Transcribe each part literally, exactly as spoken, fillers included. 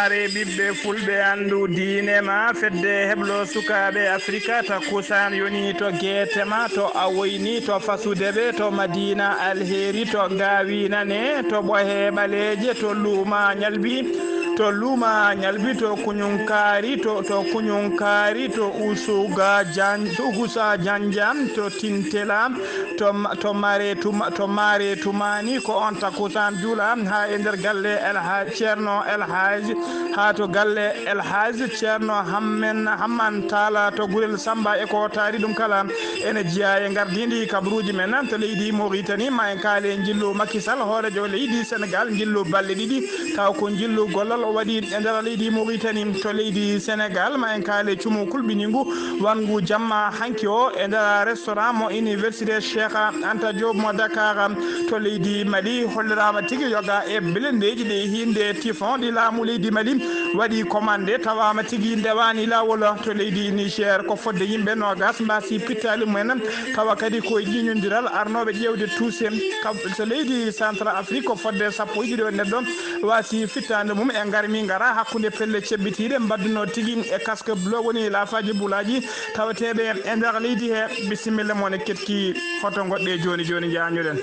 Ɓiɓɓe fulɓe, anndu diine ma, fedde heblo sukaaɓe Afrika, takkusaan yoni to geete ma, to a woyni, to fasude ɓe, to Madina Alheri, to Gaawi Nane, to Ɓohe Ɓaleeje, to Luuma Ñalbi, to Luuma Ñalbi, to Kuñunkaari, to, to Kuñunkaari, to Usuga Jan-, to Ugusa Janjam, to Tintela, to, to Mare Tuma-, to Mare Tumani, ko on takkusaan juula haa e nder galle El Ha-, Ceerno El Haaji, haa to galle El Haaji Ceerno Hammen, Hamman Taala to Gurel Samba e ko taari ɗum kala. Ene jeyaa e ngardiindi kabaruuji men to leydi Mauritanie, ma en kaale njillu Macky Sall, hooreejo leydi Senegal, njillu balɗe ɗiɗi, taw ko njillu gollal o waɗi e nder leydi Mauritanie. To leydi Senegal, ma en kaale cumu kulɓiniingu wanngu jamma hanki o e nder restaurant mo Université Cheikh Anta Diop mo Dakar. To leydi Mali, holliraama tigi yoga e belendeeji ɗi hinde typhon ɗi laamu leydi Mali waɗi commandé, tawaama tigi ndewaani laawol. To leydi Niger, ko fodde yimɓe noogas mbaasi pittaali mumen, tawa kadi ko e ƴiiñondiral arnooɓe ƴeewde tuuse. Ka-, to leydi Central Afrique, ko fodde sappo e ɗiɗo neɗɗo waasi fittaande mum e ngarmi ngara hakkunde pelle ceɓɓitiiɗe mbaddunoo tigi e casque bleu, woni laafaaji bulaaji tawateeɓe e nder leydi he. Bisimilla mon e keɗki hoto ngoɗɗe jooni jooni, njañuɗen.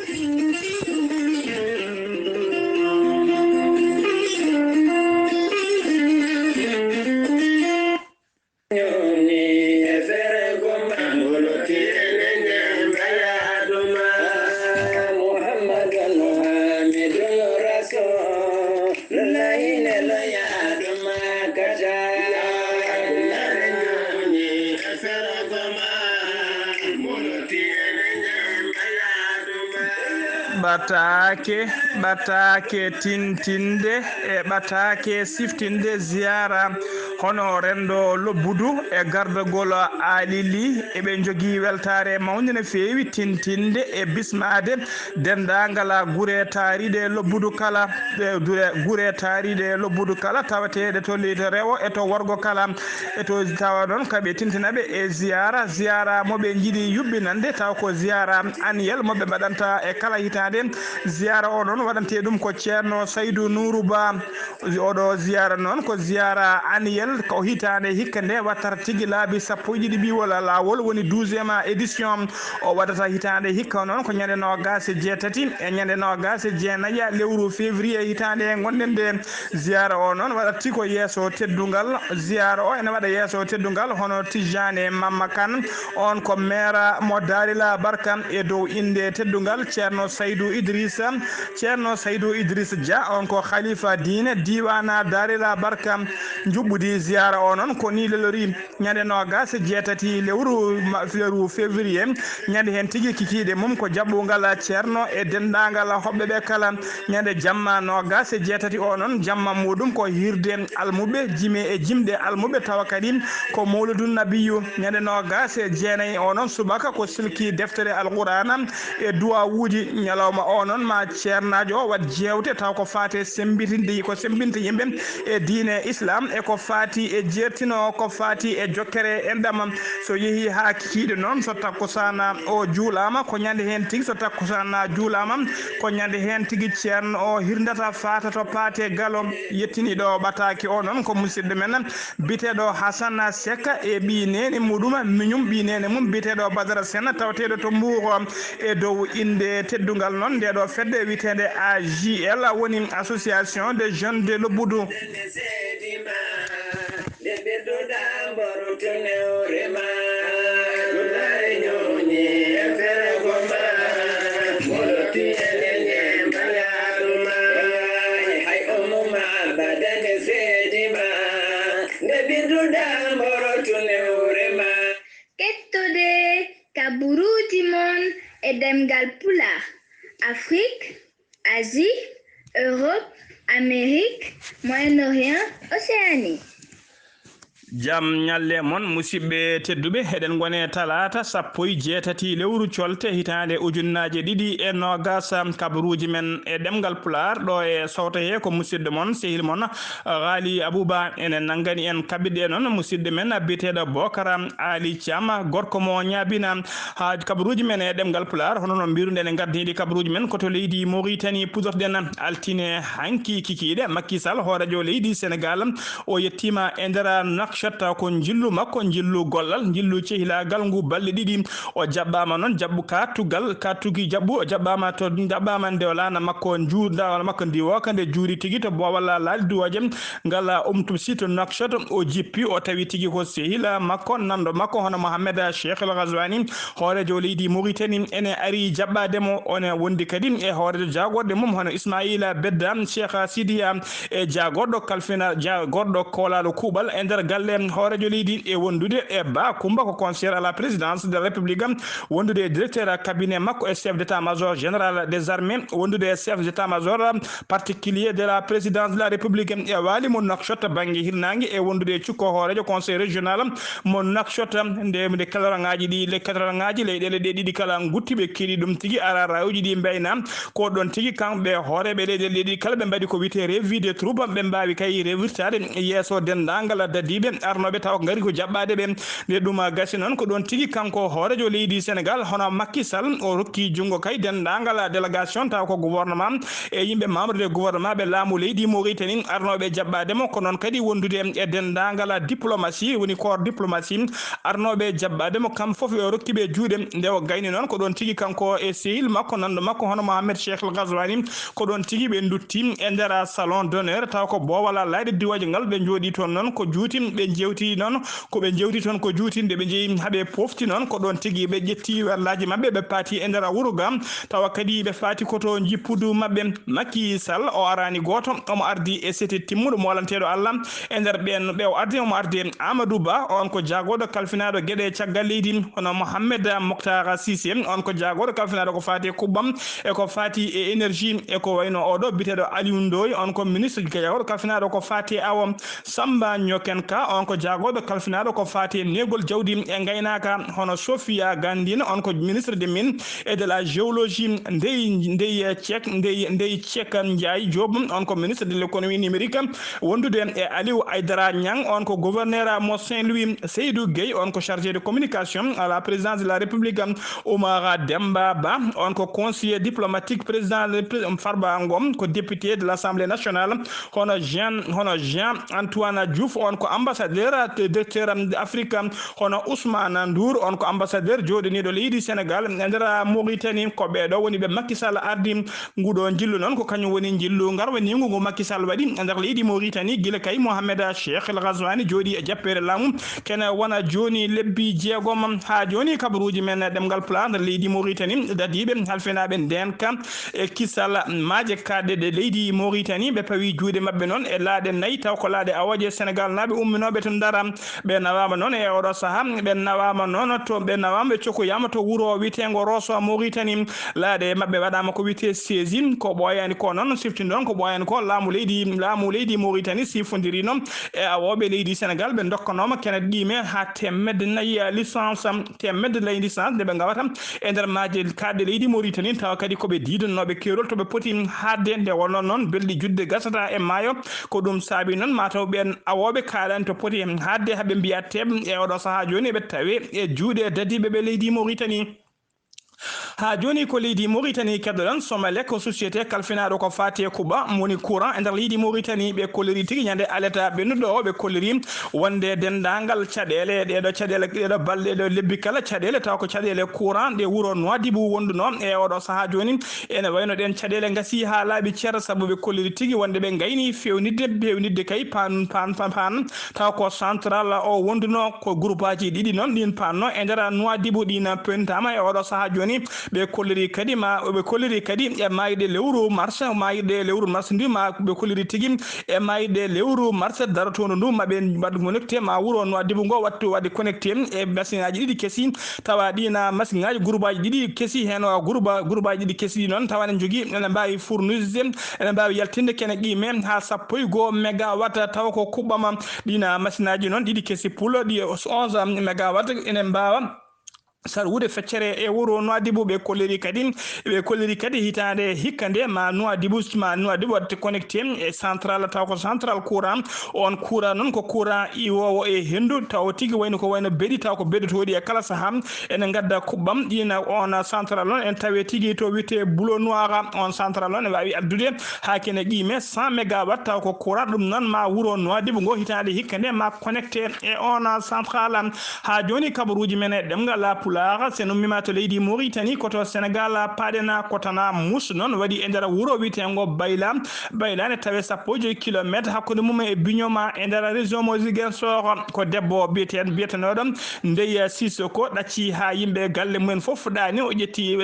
Ɓataake, ɓataake tintinde e ɓataake siftinde ziyaara hono renndo lobbudu e gardagol Aali Lih. Eɓe njogii weltaare mawnde no feewi tintinde e bismaade denndaangal gure taariiɗe lobbudu kala, ɗe dure-, gure taariiɗe lobbudu kala tawateeɗe to leydi rewo e to worgo kala. E to tawa noon kaɓe tintina ɓe e ziyaara, ziyaara mo ɓe njiɗi yuɓɓinande, taw ko ziyaara annuel mo ɓe mbaɗanta e kala hitaande. Ziyaara o noon waɗante ɗum ko Ceerno Saydu Nuuru Ba. Oɗo ziyaara noon ko ziyaara annuel, ko hitaande hikka nde wattata tigi laabi sappo e ɗiɗi ɓiwol laawol, woni douzième édition. O waɗata hitaande hikka noon ko ñande noogaas e jeetati e ñande noogaas e jeenayi lewru février hitaande ngonɗen nde. Ziyaara o noon waɗati ko yeeso teddungal. Ziyaara o ene waɗa yeeso teddungal hono Tijjaane Mamma Kan, on ko meera mo Daarila Barka, e dow innde teddungal Ceerno Saydu Idrissa. Ceerno Saydu Idrissa Dia, on ko khalifa diine diiwaana Daarila Barka. Njuɓɓudi ziyaara o noon ko ni lelori. Ñande noogaas e jeetati lewru ma-, lewru février, ñande heen tigi kikiiɗe mum ko jaɓɓungal Ceerno e denndaangal hoɓɓe ɓe kala. Ñande jamma noogaas e jeetati o noon, jamma muɗum ko hirde almuɓe, jime e jimɗe almuɓe, tawa kadi ko Mawludun Nabiyu. Ñande noogaas e jeenayi o noon, subaka ko silki deftere Alqur'aana e duwawuuji. Ñalawma o noon, ma ceernaajo o waɗ jeewte taw ko faate semmbitinde, ko semmbinta yimɓe e diine Islam e ko faati e jeertino, ko faati e jokkere enɗam. So yehi haa kikiiɗe noon, so takkusaan o juulaama, ko ñande heen tigi, so takkusaan juulaama, ko ñande heen tigi ceerno o hirndata, faata to paate Galo. Yettiniiɗo ɓataake o noon ko musidɗo men biyeteeɗo Hasan Sek e ɓii neene muɗum, miñum ɓii neene mum biyeteeɗo Badara Sen, tawateeɗo to Mbuur. E dow innde teddungal noon, nde ɗo fedde wiyeteende A J L, woni Association des Jeunes de Lobbudu. Kettode kaburuuji mon e ɗemngal Pulaar, Afrik, Asie, Europe, Amérique, Moyen-Orient, Océanie. Jam ñalle mon, musidɓe tedduɓe. Eɗen ngone talaata sappo e jeetati lewru colte hitaande ujunnaaje ɗiɗi e noogas. Kabaruuji men e ɗemngal Pulaar ɗo e sowto he ko musidɗo mon, sehil mon, Ghali Abouba. Ene nanngani en kaɓirɗe noon musidɗo men biyeteeɗo Bokara Ali Thiam, gorko mo Ñaabina. Haa kabaruuji men e ɗemngal Pulaar, hono no mbiruɗen e ngardiiɗi kabaruuji men ko to leydi Mauritanie puɗɗorɗen altine hanki kikiiɗe. Macky Sall, hooreejo leydi Senegal, o yettiima e nder Nouakchott, ko njillu makko, njillu gollal, njillu cehilaagal ngu balɗe ɗiɗi. O jaɓɓaama noon jaɓɓu kaatugal, kaatugi jaɓɓu, o jaɓɓaama to, jaɓɓaama nde o laana makko nju-, laana makko ndiwooka nde juuri tigi to boowal laaɗe duwaaje ngal Umtousi to Nouakchott. O jippi, o tawi tigi ko sehila makko, nanndo makko hono Mohamed Cheikh El Ghazouani, hooreejo leydi Mauritanie, ene ari jaɓɓaade mo. One wondi kadi e hooreejo jaagorɗe mum hono Ismaila Bedda Cheikh Sidiya, e jaagorɗo kalfina, jaagorɗo koolaaɗo kuuɓal e nder galle hooreejo leydi, e wondude e Ba Kumba, ko conseiller à la présidence de la République, wondude e directeur cabinet makko e chef d'état-major général des armées, wondude e chef d'état-major particulier de la présidence de la République e waali mo Nouakchott bannge hirnaange, e wondude e cukko hooreejo conseil régional mo Nouakchott. Nde, nde keɗoraŋaaji ɗi, le keɗoraŋaaji leyɗeele ɗe ɗiɗi kala ngutti, ɓe keɗi ɗum tigi, ara rawuji ɗi mbayna. Ko ɗon tigi kamɓe hooreeɓe leyɗeele ɗe ɗiɗi kala ɓe mbaɗi ko wiyetee revue des troupes, ɓe mbaawi kay rewirtaade yeeso denndaangal dadiiɓe arnooɓe taw ngari ko jaɓɓaade ɓe. Nde ɗum gasi noon, ko ɗon tigi kanko hooreejo leydi Senegal, hono Macky Sall, o rokki junngo kay denndaangal délégation taw ko gouvernement e yimɓe membre de gouvernement ɓe laamu leydi Mauritanie arnooɓe jaɓɓaade mo, ko noon kadi wondude e denndaangal diplomatie, woni corps diplomatie, arnooɓe jaɓɓaade mo, kam fof o rokki ɓe juuɗe. Nde o gayni noon, ko ɗon tigi kanko e sehil makko, nanndo makko hono Mohamed Cheikh El Ghazouani, ko ɗon tigi ɓe ndutti e nder salon d'honneur, taw ko boowal laaɗe duwaaje ngal. Ɓe njooɗi toon noon ko juuti, ɓe njeewti noon, ko ɓe njeewti toon ko juuti. Nde ɓe njehi haa ɓe pofti noon, ko ɗon tigi ɓe ƴetti wallaaji maɓɓe, ɓe paati e nder wuro ga, tawa kadi ɓe faati ko to jippudu maɓɓe. Macky Sall, o araani gooto, omo ardi e sete timmuɗo moolanteeɗo Allah. E nder ɓeen ɓe o ardi, omo ardi e Amadou Ba, on ko jaagorɗo kalfinaaɗo geɗe caggal leydi, hono Mohamed Mokhtar Cissé, on ko jaagorɗo kalfinaaɗo ko faati e kuɓɓam e ko faati e énergie, e ko wayno oɗo biyeteeɗo Aliou Ndoye, on ko ministre jaagorɗo kalfinaaɗo ko faati e awo. Samba Nyoken Ka, on ko jaagorɗo kalfinaaɗo ko faati e neegol jawdi e ngaynaaka, hono Sophia Gandine, on ko ministre de mines et de la géologie. Ndey, Ndey Cek, Ndey, Ndey Cek Ndiaye Diop, on ko ministre de l'économie numérique, wondude e Aliou Aïdara Niang, on ko gouverneur mo Saint-Louis. Seydou Gueye, on ko chargé de communication à la présidence de la République. Oumar Demba Ba, on ko conseiller diplomatique président de la République. Farba Ngom, ko député de l'Assemblée nationale. Hono Jean, hono Jean Antoine Diouf, on ko ambassadeur, directeur Afrique. Hono Ousmane Ndour, on ko ambassadeur jooɗiniiɗo leydi Sénégal e nder Mauritanie. Ko ɓee ɗo woni ɓe Macky Sall ardi. Nguɗo njillu noon ko kañum woni njillu ngarwaniingu ngu Macky Sall waɗi e nder leydi Mauritanie, gila kay Mohamed Cheikh El Ghazouani jooɗi e jappeere laamu, kene wona jooni lebbi jeegom. Haa jooni kabaruuji men ɗemngal Pulaar nder leydi Mauritanie, dadiiɓe halfinaaɓe ndeenka e kisal maaje kaaɗɗe ɗe leydi Mauritanie, ɓe pawi juuɗe maɓɓe noon e laaɗe nayi, taw ko laaɗe awooje Senegal naaɓe umminooɓe to Ndar. Ɓe nawaama noon e oɗo sahaa, ɓe nawaama noon to, ɓe nawaama, ɓe cokoyaama to wuro wiyeteengo Rosso Mauritanie. Laaɗe maɓɓe waɗaama ko wiyetee saisie, ko ɓooyaani ko noon, siftinɗon ko ɓooyaani ko, laamu leydi, laamu leydi Mauritanie sifondiriino e awooɓe leydi Senegal, ɓe ndokkanooma kene ɗiime haa teemedde nayi licence, teemedde nayi licence nde ɓe ngawata e nder maaje kaaɗɗe leydi Mauritanie, tawa kadi ko ɓe diidannooɓe keerol to ɓe poti haaɗde. Nde wonnoo noon, belɗi juɗde gasata e maayo, ko ɗum saabi noon mataw ɓeen awooɓe kaalani to poti haaɗde, haa ɓe mbiya teeɓ. E oɗo sahaa jooni, eɓe tawe e juuɗe dadiiɓe ɓe leydi Mauritanie. Haa jooni ko leydi Mauritanie keɗoɗon, Somelec, ko société kalfinaaɗo ko faati e kuɓa, woni courant e nder leydi Mauritanie. Ɓe kolliri tigi ñande aleta ɓennuɗo o, ɓe kolliri wonde denndaangal caɗeele, ɗeeɗo caɗeele, ɗeeɗo balɗe, ɗeeɗo lebbi kala caɗeele, taw ko caɗeele courant ɗe wuro Nouadhibou wondunoo e oɗo sahaa jooni. Ene wayno ɗeen caɗeele ngasii haa laaɓi cer, sabu ɓe kolliri tigi wonde ɓe ngayni feewnitde, feewnitde kay paan, paan, paan, paan. Taw ko central o wondunoo, ko groupaaji ɗiɗi noon ɗiin paannoo e nder Nouadhibou, ɗiin pentaama e oɗo sahaa jooni. ni. Ɓe kolliri kadi ma, ɓe kolliri kadi e maayde lewru mars, maayde lewru mars ndi ma ɓe kolliri tigi e maayde lewru mars darotoondu ndu ma ɓe mbaɗ connecté ma wuro Nouadhibou ngo wattu waɗi connecté e machine aji ɗiɗi kesi, tawa ɗi na machine aji groupe aji ɗiɗi kesi, heen o groupe, groupe aji ɗiɗi kesi ɗi noon tawa ene jogii, ene mbaawi fournir, ene mbaawi yaltinde kene qime haa sappo e goo mégawatt, tawa ko kuɓɓama. Ɗi na machine aji noon ɗiɗi kesi pulo ɗi onze mégawatt ene mbaawa sarwude feccere e wuro Nouadhibou. Ɓe kolliri kadi, ɓe kolliri kadi hitaande hikka nde ma Nouadhibou, ma Nouadhibou waɗde connecté e central, taw ko central courant. On courant noon ko courant iwoowo e henndu, taw tigi wayno ko wayno beɗi, taw ko beɗotooɗi e kala sahaa ene ngadda kuɓɓam. Ɗina on central noon en tawe tigi to wiyetee Boulot Noir. On central noon ene waawi addude haa kene qime cent mégawatt, taw ko courant. Ɗum noon ma wuro Nouadhibou ngo hitaande hikka nde ma connecté e on central. Haa jooni kabaruuji men e ɗemngal Pulaar, so en ummiima to leydi Mauritanie, ko to Sénégal, paaɗen ko Tana Mousse noon waɗi e nder wuro wiyeteengo Bayla. Bayla ne tawe sappo e joy kilomeetre hakkunde mum e Bignona e nder région mo Ziguinchor. Ko debbo biyeteen-, biyetenooɗo Ndeye Sissoko ɗacci haa yimɓe galle mumen fof ɗaani. O ƴetti,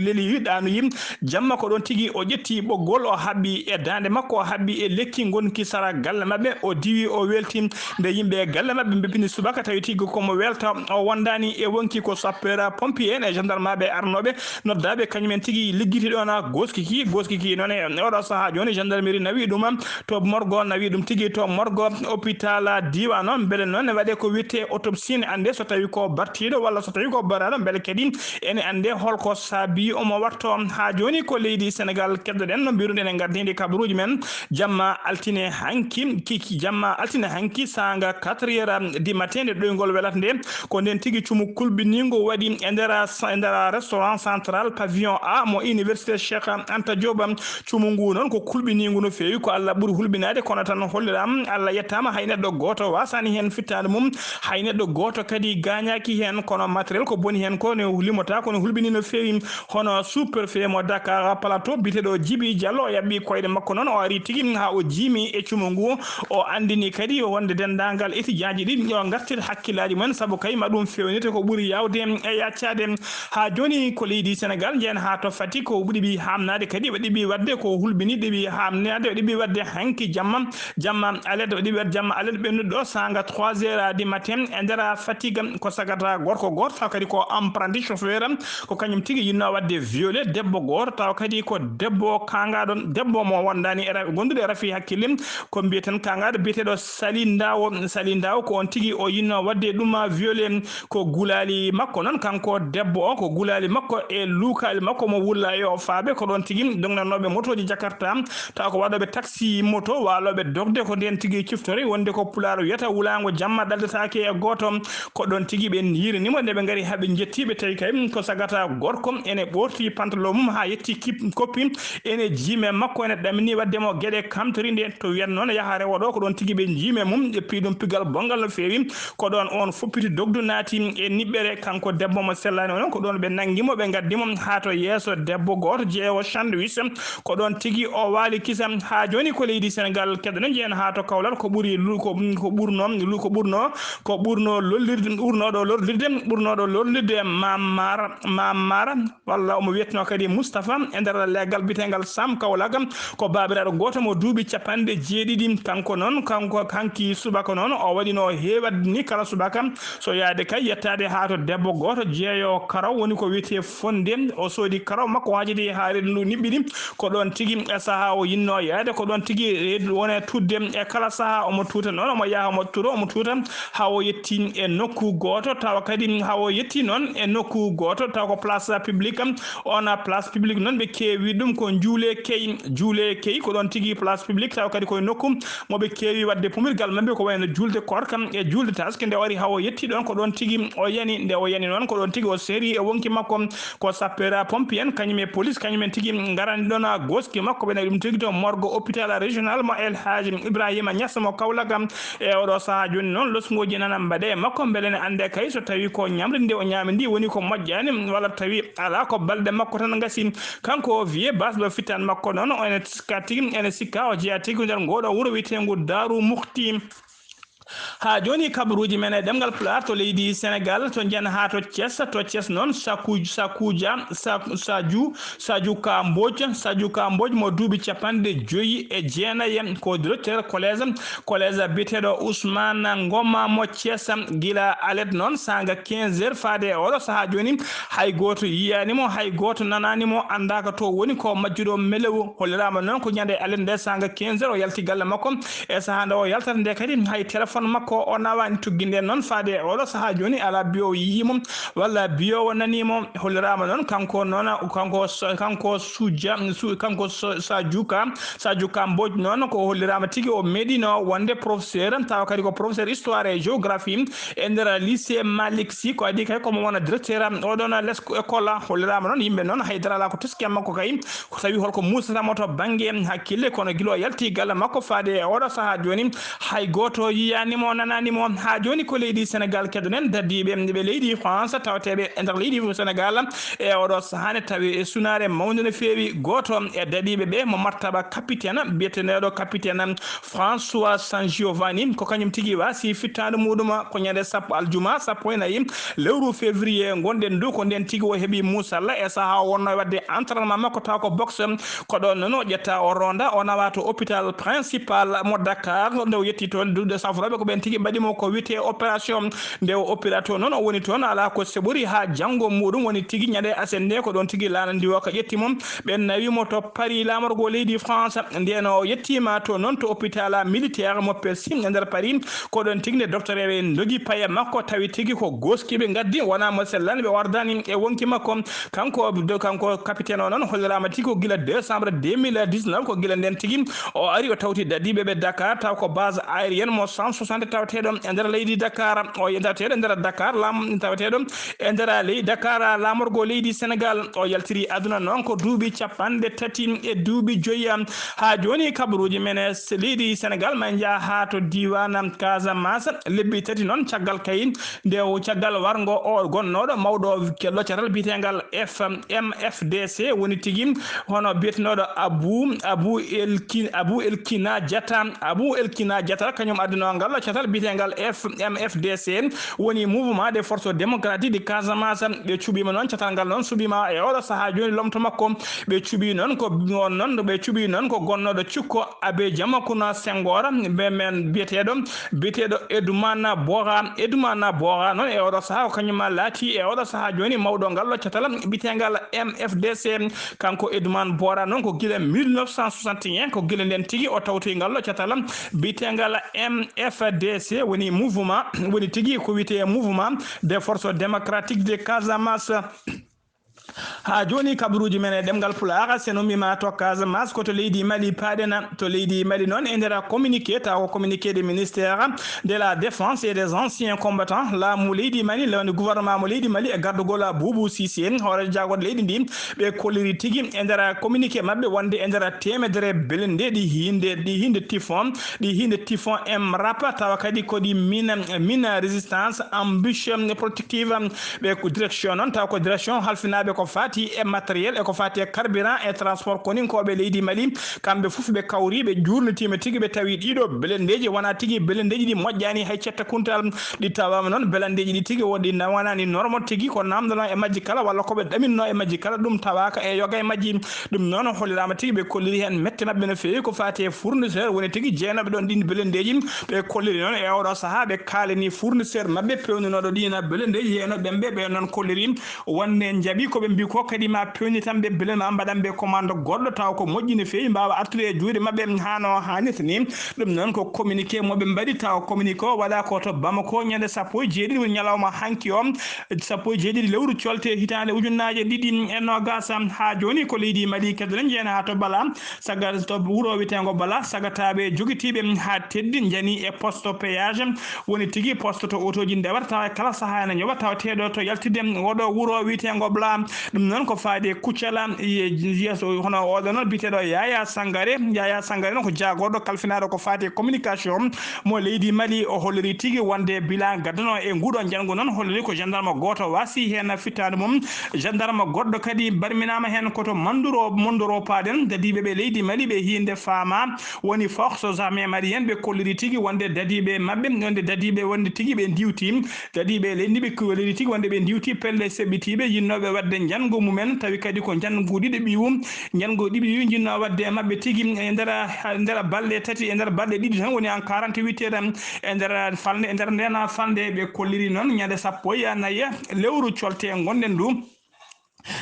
leli ɗaanoyi. Jamma ko ɗoon tigi o ƴetti ɓoggol, o haɓɓi e daande makko, o haɓɓi e lekki ngonki sara galle maɓɓe, o diwi, o welti. Nde yimɓe e galle maɓɓe mbeppini subaka, tawi tigi ko mo welta, o wondaani e wonki ko sapeur pompier en e gendarme ɓe arnooɓe noddaaɓe, kañum en tigi liggiti ɗoon a goskiki, goskiki noon e oɗo sahaa jooni gendarmerie nawi ɗum to morgo, nawi ɗum tigi to morgo hôpital diiwaan o, mbele noon ne waɗe ko wiyetee autopsie, ne annde so tawi ko bartiiɗo walla so tawi ko baraaɗo, mbele kadi ene annde holko saabi omo watto. Haa jooni ko leydi Senegal keddoɗen no mbiruɗen e ngardiindi kabaruuji men. Jamma altine hanki, kiki jamma altine hanki, saanga quatre heures du matin, nde ɗoyngol welata nde, ko nden tigi cumu kulɓiniingu waɗi e nder, e nder restaurant central pavillon A mo université Cheikh Anta Diop. Cumu ngu noon ko kulɓiniingu no feewi, ko Allah ɓuri hulɓinaade, kono tan holliram Allah yettaama, hay neɗɗo gooto waasaani heen fittaandu mum, hay neɗɗo gooto kadi gaañaaki heen, kono matériel ko boni heen ko ne limotaa, kono hulɓinii no feewi. Hono sous-préfet mo Dakar Plateau, biyeteeɗo Djiby Diallo, o yaɓɓi koyɗe makko noon, o ari tigi haa o jiimi e cumu ngu. O anndini kadi wonde denndaangal étudiant ji ɗi yo ngartir hakkillaaji mumen, sabu kay ma ɗum feewnite ko ɓuri yaawde e yaccaade. Haa jooni ko leydi Senegal, njehen haa to Fatick, ko ɗiɓi haamnaade kadi, ɓe ɗiɓi waɗde ko hulɓini, ɗiɓi haamnaade, ɓe ɗiɓi waɗde hanki jamma, jamma alede, ɓe ɗiɓi waɗde jamma alede ɓennuɗo ɗo, saanga trois heures du matin e nder Fatick, ko sagata gorko gooto, taw kadi ko apprenti chauffeur, ko kañum tigi yinnoo waɗde violé debbo gooto, taw kadi ko debbo kaangaaɗo, debbo mo wondaani e ra-, gondude e rafi hakkille, ko mbiyeten kaangaaɗo biyeteeɗo Sali Ndawo. Sali Ndawo ko on tigi o yinnoo waɗde ɗum violé. Ko gulaali makko noon, kanko debbo o, ko gulaali makko e luukaali makko mo wulla e o faaɓe, ko ɗoon tigi dognanooɓe motooji Jakarta, taw ko waɗooɓe taxi moto, waalooɓe dogde, ko ndeen tigi ciftori wonde ko Pulaar wiyata wulaango jamma ɗaldetaake e gooto. Ko ɗoon tigi ɓe yiirini mo, nde ɓe ngari haa ɓe njetti ɓe, tawi kay ko sagata gorko ene ɓoorti pantalon mum haa yetti kip-, koppi, ene jiime makko, ene ɗamini waɗde mo geɗe kamtori nde. To wiyat noon yaha rewo ɗo, ko ɗoon tigi ɓe jiime mum, ƴeppi ɗum pigal bonngal no feewi. Ko ɗoon oon fuppiti dogdu naati e niɓɓere, kanko debbo mo sellaani o noon, ko ɗoon ɓe nanngi mo, ɓe ngaddi mo haa to yeeso debbo gooto jeewo sandwich. Ko ɗoon tigi o waali kisa. Haa jooni ko leydi Senegal keddoɗen, njehen haa to Kawlal, ko ɓuri lu-, ko, ko ɓurno, lu-, ko ɓurno, ko ɓurno lollirde, ɓurnooɗo lollirde, ɓurnooɗo lollirde Mamar, Mamar, walla omo wiyetnoo kadi Moustapha, e nder leggal biyeteengal Sam Kawlak, ko baabiraaɗo gooto mo duuɓi capanɗe jeeɗiɗi. Kanko noon, kanko, hanki subaka noon, o waɗino heewat ni kala subaka, so yaade kay yettaade haa to debbo gooto jeeyo karaw, woni ko wiyetee fonde. O soodi karaw makko, haajidi haa reedu ndu niɓɓiɗi. Ko ɗoon tigi e sahaa o yinnoo yaade, ko ɗoon tigi reedu woni e tuutde. E kala sahaa omo tuuta noon, omo yaha, omo turo, omo tuuta, haa o yetti e nokku gooto, tawa kadi haa o yetti noon e nokku gooto, tawa ko place publique. On place publique noon, ɓe keewi ɗum ko Juule Key. Juule Key, ko ɗoon tigi place publique, tawa kadi koye nokku mo ɓe keewi waɗde pumirgal maɓɓe, ko wayno juulde koorka e juulde taske. Nde o ari haa o yetti ɗoon, ko ɗoon tigi o yani. Nde o yani noon, ko ɗoon tigi o seeri e wonki makko. Ko sapeur pompier en, kañum e police, kañum en tigi ngarani ɗoon a goski makko. Ɓe nawi ɗum tigi to morgue hôpital régional mo El Hadji Ibrahima Niass mo Kaolack. E oɗo sahaa jooni noon, losnguuji nana mbaɗe e makko, mbele ne annde kay so tawi ko ñamri ndi o ñaami ndi woni ko moƴƴaani, walla tawi alaa, ko balɗe makko tan ngasi. Kanko o Vieux Bass ɗo fittan makko noon, o ene sikka tigi, ene sikka o jeyaa tigi nder ngoɗo wuro wiyeteengo Daaru Muhti. Haa jooni kabaruuji men e ɗemngal Pulaar to leydi Senegaal, to njen haa to Thiès, to Thiès noon Saku-, Sakuja, Sa-, Saju, Saju Ka Mbodj, Saju Ka Mbodj mo duuɓi capanɗe joyi e jeenayi, ko directeur collège, collège biyeteeɗo Ousmane Ngoma mo Thiès, gila alet noon saanga quinze heures faade e oɗo sahaa jooni, hay gooto yiyaani mo, hay gooto nanaani mo, anndaaka to woni, ko majjuɗo melewu. Holliraama noon ko ñande alet nde saanga quinze heures o yalti galle makko, e sahaa nde o yaltata nde kadi, hay téléphone makko o nawaani. Tuggi nden noon faade e oɗo sahaa jooni, alaa biyo yii mo walla biyo o nanii mo. Holliraama noon kanko noon, kanko so-, kanko Suja, Su-, kanko so-, Sajuka, Sajuka Mbodj noon ko holliraama tigi o meeɗino wonde professeur, tawa kadi ko professeur histoire et géographie e nder lycée Malick Sy. Ko adii kay komo wona directeur oɗon les-, école. Holliraama noon yimɓe noon haydara alaa ko teski e makko kay. Ko tawi holko muusata mo to bannge hakkille, kono gila o yalti galle makko faade e oɗo sahaa jooni, hay gooto yiyaani mo, nanaani mo. Haa jooni ko leydi Senegaal keɗoɗen, dadiiɓe ɓe leydi France tawateeɓe e nder leydi Senegaal e oɗo sahaa ne tawi e sunaare mawnde no feewi. Gooto e dadiiɓe ɓe mo martaba capitaine, biyeteeɗo capitaine François San Giovanni, ko kañum tigi waasi fittaandu muɗum ko ñande sappo aljuma, sappo e nayi lewru février ngonɗen ndu. Ko nden tigi o heɓi muusalla e sahaa o wonno e waɗde entraînement makko tawa ko boxe. Ko ɗon noon o ƴetta, o ronda, o nawa to hôpital principal mo Dakar, nde o yetti toon duɗe safrooɓe ko ɓen tigi mbaɗi mo ko wiyetee opération. Nde o opéra toon noon o woni toon alaa ko seɓori haa janngo muɗum woni tigi ñande aset nde ko ɗon tigi laana ndiwooka ƴetti mo. Ɓen nawi mo to Paris, laamorgo leydi France. Nden o yettiima to noon to hôpital militaire mo Persi e nder Paris. Ko ɗon tigi nde docteur ɓe ndogi paye makko, tawi tigi ko gooskiiɓe ngaddi, wonaa mo sellani, ɓe wardani e wonki makko. Kanko, kanko capitaine o noon holliraama tigi ko gila décembre deux mille dix-neuf, ko gila nden tigi o ari o tawti dadiiɓe ɓe Dakar, taw ko base aérienne mo cent soixante tawateeɗo e nder leydi Dakar. O tawateeɗo e nder Dakar, laam-, tawateeɗo e nder ley-, Dakar, laamorgo leydi Senegaal. O yaltiri aduna noon ko duuɓi capanɗe tati e duuɓi joyi. Haa jooni kabaruuji men e s-, leydi Senegaal ma njaha haa to diiwaan Casamance. Lebbi tati noon caggal kay nde o, caggal warngo o gonnooɗo mawɗo kello catal biyeteengal F M F D C woni tigi hono biyetenooɗo Abu, Abu Elki-, Abu Elkina Diatta, Abu Elkina Diatta kañum addinoo ngal ɗo catal biyeteengal F M F D C, woni Mouvement des Forces Démocratiques de Casamance. Ɓe cuɓiima noon, catal ngal noon suɓiima e oɗo sahaa jooni lomto makko. Ɓe cuɓii noon ko, on noon, ɓe cuɓii noon ko gonnooɗo cukko Abe Jamakuna Senghor, ɓe men biyeteeɗo, biyeteeɗo Edumana Bora. Edumana Bora noon e oɗo sahaa ko kañum laati e oɗo sahaa jooni mawɗo ngal ɗo catal biyeteengal M F D C. Kanko Edumana Bora noon ko gila mille neuf cent soixante et un, ko gila nden tigi o tawti ngal ɗo catal biyeteengal M F D C, woni mouvement, woni tigi ko wiyetee Mouvement des Forces Démocratiques de Casamance. Haa jooni kabaruuji men e ɗemngal Pulaar, so en ummiima to Casamance, ko to leydi Mali paaɗen. To leydi Mali noon, e nder communiqué, taw ko communiqué de ministère de la Défense et des anciens combattants, laamu leydi Mali, lewni gouvernement mo leydi Mali e gardugol Boubou Cissé, hooreejo jaagorɗe leydi ndi, ɓe kolliri tigi e nder communiqué maɓɓe wonde e nder teemedere belende ɗi hiinde, ɗi hiinde typhon, ɗi hiinde typhon Emrap, tawa kadi ko ɗi mine, mine résistance, embûche protective, ɓe ko direction noon, taw ko direction halfinaaɓe ko faati e matériel, e ko faati e carburant, e transport koninkooɓe leydi Mali. Kamɓe fof ɓe kawri, ɓe juurnitiima tigi, ɓe tawi ɗiɗo belendeeji wonaa tigi belendeeji ɗi moƴƴaani hay cetta kuntal. Ɗi tawaama noon belendeeji ɗi tigi woɗɗi na wonani norme tigi, ko naamndonoo e majji kala walla ko ɓe ɗaminno e majji kala, ɗum tawaaka e yoga e majji. Ɗum noon holliraama tigi, ɓe kolliri heen mette maɓɓe no feewi ko faati e fournisseur, woni tigi jeenooɓe ɗoon ɗiin belendeeji. Ɓe kolliri noon e oɗo sahaa, ɓe kaalani fournisseur maɓɓe peewnunooɗo ɗiin belendeeji, heen ɓen ɓe, ɓe noon kolliri wonde njaɓi ko ɓe mbii ko kadi ma peewnitan ɓe belen, ma mbaɗan ɓe commande goɗɗo, taw ko moƴƴi no feewi, mbaawa artude e juuɗe maɓɓe haa no haanirta ni. Ɗum noon ko communiqué mo ɓe mbaɗi, taw communiqué o waɗa ko to Bamako ñande sappo e jeeɗiɗi woni ñalawma hanki o, sappo e jeeɗiɗi lewru colte hitaande ujunnaaje ɗiɗi e noogas. Haa jooni ko leydi Mali kedderen jeena haa to Bala, saga to wuro wiyeteengo Bala, sagataaɓe jogitiiɓe haa teddi njani e poste péage, woni tigi poste to otooji ndewata, tawa e kala sahaa ene ñoɓa, tawateeɗo to yaltide oɗo wuro wiyeteengo Bala. Ɗum noon ko faati e Kuccala, ye-, yeeso hono oɗo noon biyeteeɗo Yaya Sangare. Yaya Sangare noon ko jaagorɗo kalfinaaɗo ko faati e communication mo leydi Mali. O holliri tigi wonde bilan gaddanoo e nguuɗo njanngu noon holliri ko gendarme gooto waasi heen fittaandu mum. Gendarme goɗɗo kadi barminaama heen ko to Manduro, Mondoro paaɗen. Dadiiɓe ɓe leydi Mali ɓe hiinde faama woni forces armées maliennes ɓe kolliri tigi wonde dadiiɓe maɓɓe, wonde dadiiɓe wonde tigi ɓe ndiwti. Dadiiɓe leydi ɓe kolliri tigi wonde ɓe ndiwti pelle seɓɓitiiɓe yinnooɓe waɗde njanngu mumen, tawi kadi ko njanngu ɗiɗi ɓiwu, njanngu ɗiɗi ɓiwu njinnoo waɗde e maɓɓe tigi e nder, nder balɗe tati, e nder balɗe ɗiɗi tan woni en quarante-huit heures e nder falnde, e nder ndeen falnde ɓe kolliri noon ñande sappo e nayi lewru colte ngonɗen ndu.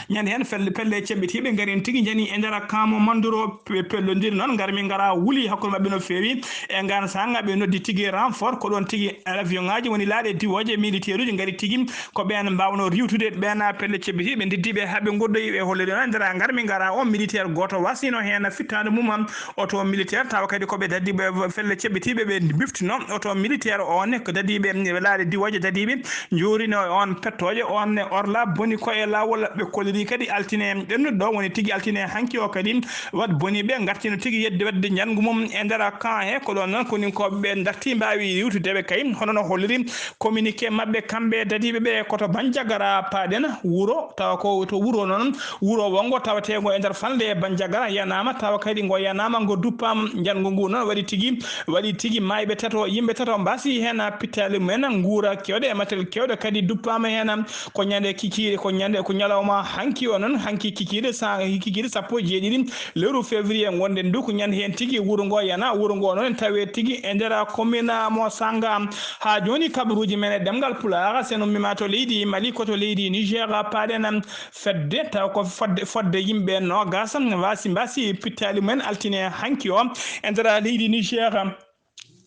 Ñande heen felle, pelle ceɓɓitiiɓe ngarin tigi njani e nder kamo Manduro pe-, pellondiri noon ngar min ngara wuli hakkunde maɓɓe no feewi. E ngaan saanga ɓe noddi tigi renfort ko ɗoon tigi avion ŋaaji woni laaɗe diwooje militaire uji ngari tigi ko ɓeen mbaawno riiwtude ɓeen pelle ceɓɓitiiɓe ndiddiiɓe haa ɓe ngoddoyi e holliri noon e nder ngar min ngara o militaire gooto wasino heen fittaandu mum oto militaire tawa kadi ko ɓe dadiiɓe felle ceɓɓitiiɓe ɓe biftino oto militaire o ne ko dadiiɓe laaɗe diwooje dadiiɓe Njuurino e on pettooje, on ne orla boni ko e laawol. Ɓe kolliri kadi altine ɓennuɗo ɗo, woni tigi altine hanki o kadi, wat boni ɓe ngartino tigi yedde waɗde njanngu mum e nder camp he. Ko ɗon noon koninkooɓe ɓe darti mbaawi riiwtude ɓe kay, hono no holliri communiqué maɓɓe kamɓe dadiiɓe ɓe, ko to Banjagara paaɗen wuro, tawa ko to wuro noon, wuro wongo tawateengo e nder falnde e Banjagara yanaama, tawa kadi ngo yanaama, ngo duppaama. Njanngu ngu noon waɗi tigi, waɗi tigi maayɓe tato, yimɓe tato mbaasi heen pittaali mumen, nguura keewɗe e matériel keewɗo kadi duppaama heen. Ko ñande kikiiɗe, ko ñande, ko ñalawma hanki o noon, hanki kikiiɗe sa-, kikiiɗe sappo e jeeɗiɗi lewru février ngonɗen ndu, ko ñande heen tigi wuro ngo yana, wuro ngo noon tawe tigi e nder commune mo Sanga. Haa jooni kabaruuji men e ɗemngal Pulaar, sen ummima to leydi Mali, ko to leydi Niger paaɗen fedde, taw ko fodde, fodde yimɓe noogas mbaasi, mbaasi pittaali mumen altine hanki o e nder leydi Niger.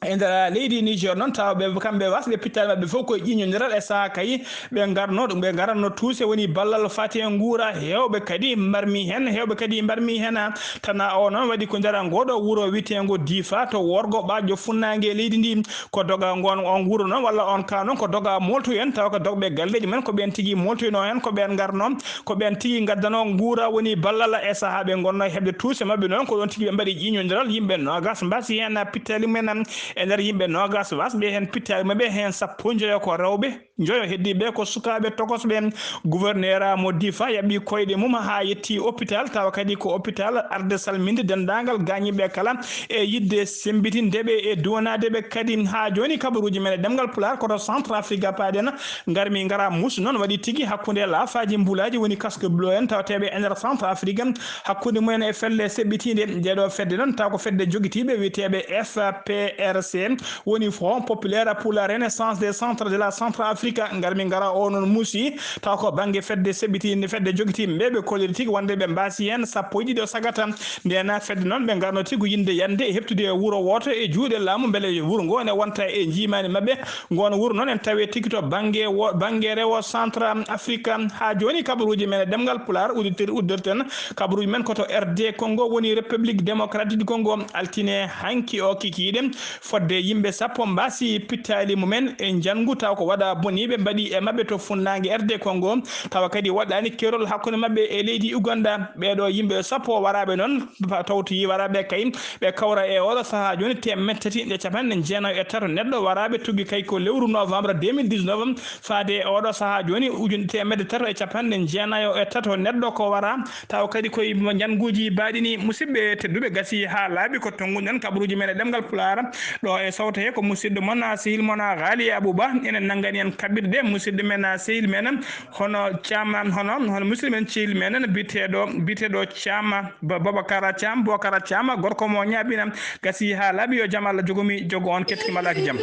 E nder leydi Niger noon, tawa ɓe kamɓe wasɓe pittaali maɓɓe fof koye ƴiiñondiral e sahaa kay ɓe ngarno, ɓe ngaranno tuuse woni ballal fati e nguura. Heewɓe kadi mbarmi heen, heewɓe kadi mbarmi heen. Tana o noon waɗi ko nder ngoɗo wuro wiyeteengo Difa to worgo ɓaajo funnaange leydi ndi. Ko doga ngon on wuro noon walla on ka noon ko doga moltoyen, tawa ko dogɓe galleeji men ko ɓeen tigi moltoyno heen, ko ɓeen ngarno, ko ɓeen tigi ngaddano nguura woni ballal e sahaa ɓe ngonno heɓde tuuse maɓɓe noon. Ko ɗoon tigi ɓe mbaɗi ƴiiñondiral yimɓe noogas mbaasi heen pittaali mumen e nder yimɓe noogas wasɓe heen pittaali maɓɓe heen sappo e njoyo ko rewɓe. Njoyo heddiiɓe ko sukaaɓe tokosɓe. Gouverneur mo Difa yaɓɓi koyɗe mum haa yetti hôpital, tawa kadi ko hôpital arde salminde denndaangal gaañiiɓe kala e yiɗde semmbitinde ɓe e duwanaade ɓe kadi. Haa jooni kabaruuji men e ɗemngal Pulaar ko to Centre Afrique paaɗen. Ngarmi ngara mus noon waɗi tigi hakkunde laafaaji mbulaaji woni casque bleu en tawateeɓe e nder Centre Afrique. Hakkunde mumen e felle seɓɓitiinde nde ɗo fedde noon taw ko fedde jogitiiɓe wiyeteeɓe F P R C. Woni Front Populaire pour la Renaissance des Centres de la Centrafrique. Ngar min ngara o noon muusi, taw ko bannge fedde seɓɓitiinde, fedde jogitiiɓe ɓe, ɓe kolliri tigi wonde ɓe mbaasi heen sappo e ɗiɗo sagata. Ndena fedde noon ɓe ngarno tigi yinde yande e heɓtude wuro wooto e juuɗe laamu, mbele wuro ngo ne wonta e njiimaandi maɓɓe. Ngoon wuro noon en tawi tigi to bannge wo-, bannge rewo Centre Afrique. Haa jooni kabaruuji men e ɗemngal Pulaar, udditir-, uddirten kabaruuji men ko to R D Congo, woni République Démocratique du Congo. Altine hanki o kikiiɗe, fodde yimɓe sappo mbaasi pittaali mumen e njanngu, taw ko waɗa boniiɓe mbaɗi e maɓɓe to funnaange R D Congo, tawa kadi waɗaani keerol hakkunde maɓɓe e leydi Uganda. Ɓeeɗo yimɓe sappo waraaɓe noon, pa-, tawtoyi waraaɓe kay, ɓe kawra e oɗo sahaa jooni teemedde tati e capanɗe jeenayo e tato neɗɗo waraaɓe tuggi kay ko lewru novembre deux mille dix-neuf, faade e oɗo sahaa jooni ujunere teemedde tato e capanɗe jeenayo e tato neɗɗo ko wara. Taw kadi koye mo njannguuji baaɗini, musidɓe tedduɓe, gasi haa laaɓi ko tonnguɗen kabaruuji men e ɗemngal Pulaar. Ɗo e sawto he ko musidɗo mon, sehil mon, Ghali Abouba. Enen nanngani en kaɓirɗe musidɗo men, sehil men, hono Thiam, hono, hono musidɗo men, sehil men biyeteeɗo, biyeteeɗo Thiam, Ba-, Bobakara Thiam, Bobakara Thiam, gorko mo ñaaɓina. Gasi haa laaɓi, yo jam Allah jogomi, jogo on, kettiima alaa ki jam.